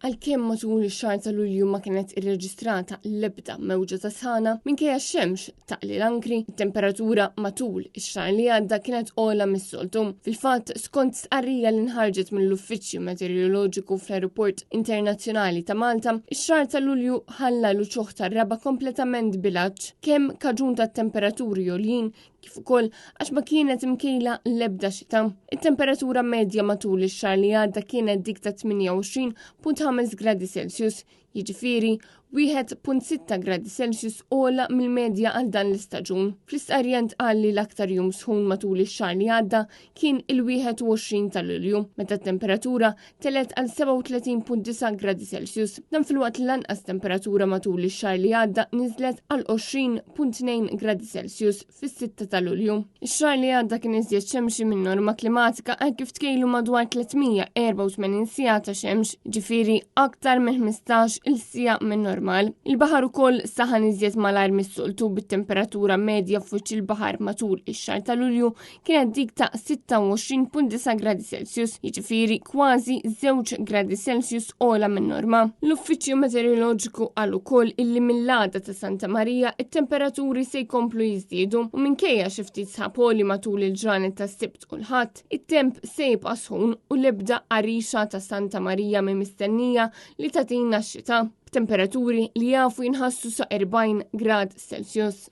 Għalkemm matul ix-xahar ta' Lulju ma kienet irreġistrata l-ebda mewġa ta' sħana, minkejja x-xemx taqli l-ankri, it-temperatura matul ix-xahar li għadda kienet ogħla mis-soltu. Fil-fatt, skont stqarrija li nħarġet mill-Uffiċċju Meteoroloġiku fl-Ajruport Internazzjonali ta' Malta, ix-xahar ta' Lulju ħalla l-uċuħ tar-raba' kompletament bil-għatx, kemm kaġun tat-temperaturi għoljin kif ukoll għax ma kienet imkejla l-ebda xita. It-temperatura medja matul ix-xahar li għadda kienet dik ta' 28.5 gradi Celsius, jiġifieri 1.6 gradi Celsius ogħla mill-medja għal dan l-istaġun. Fl-istqarrija ntqal li l-aktar jum sħun matul ix-xahar li għadda kien il-21 ta' Lulju, meta t-temperatura telgħet għal 37.9 gradi Celsius. Dan filwaqt li l-anqas temperatura matul ix-xahar li għadda niżlet għal 20.2 gradi Celsius fis-6 ta' Lulju. Ix-xahar li għadda kien iżjed xemxi minn norma klimatika hekk kif tkejlu madwar 384 siegħa ta' xemx, ġifieri aktar minn 15 il siegħa minn normal. Il-baħar ukoll saħan iżjed malajr mis-soltu bit-temperatura medja f'wiċċ il-baħar matul ix-xahar ta' Lulju kienet dik ta' 26.9 gradi Celsius, jiġifieri kważi 2 gradi Celsius ogħla minn norma. L-Uffiċċju Meteoroloġiku qal ukoll illi mill-għada ta' Santa Marija it-temperaturi se jkomplu jiżdiedu u minkejja xi ftit sħab għoli matul il-ġranet tas-Sibt u l-Ħadd, it-temp se jibqa' sħun u l-ebda għarixa ta' Santa Marija mhi mistennija li tagħtina x-xita, b'temperaturi li jafu jinħassu sa 40 grad Celsius.